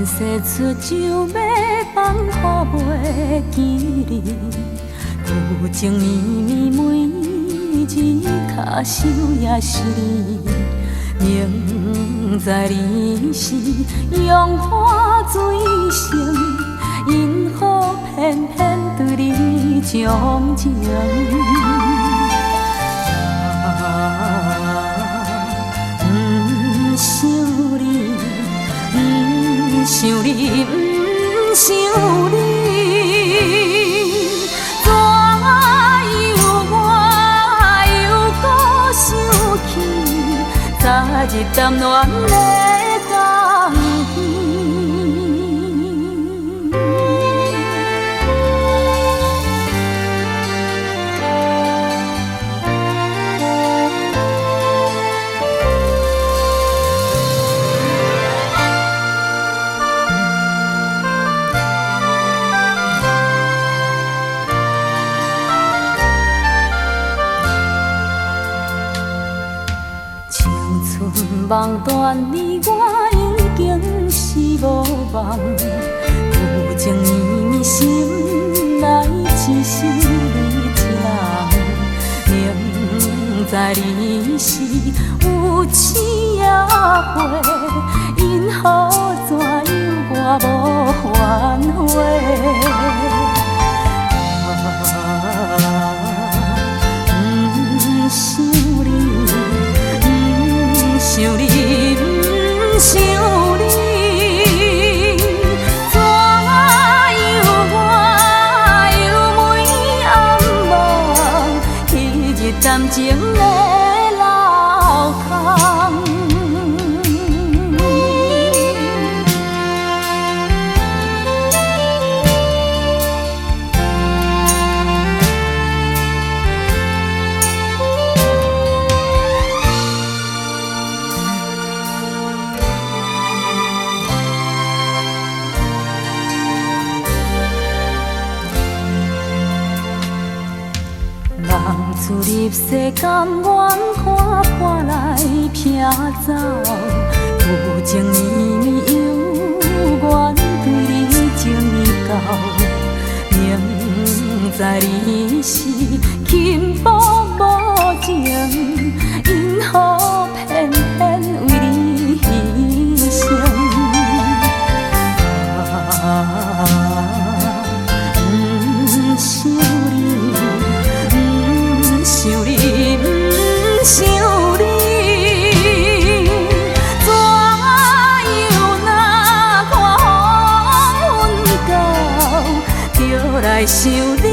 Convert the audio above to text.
世出就欲放予袂記你，舊情綿綿每日跤手也是你。明知你是楊花水性，因何偏偏對你鍾情？啊，毋想你，毋想你，毋想你，怎樣我又閣想起昨日談戀的港邊。夢斷你我已經是無望，舊情綿綿心內只剩你一人。明知你是有痴也會，因何怎樣我無反悔？啊，毋想你，毋想你，毋想你，怎樣我又每暗夢，彼日談情的老空。望出入世，甘願看破來避走，舊情綿綿猶原對你情厚。明知你是輕薄無情，因何偏偏為你犧牲？啊，毋想你，毋想你，毋想你，怎樣若看黃昏到，就來想你。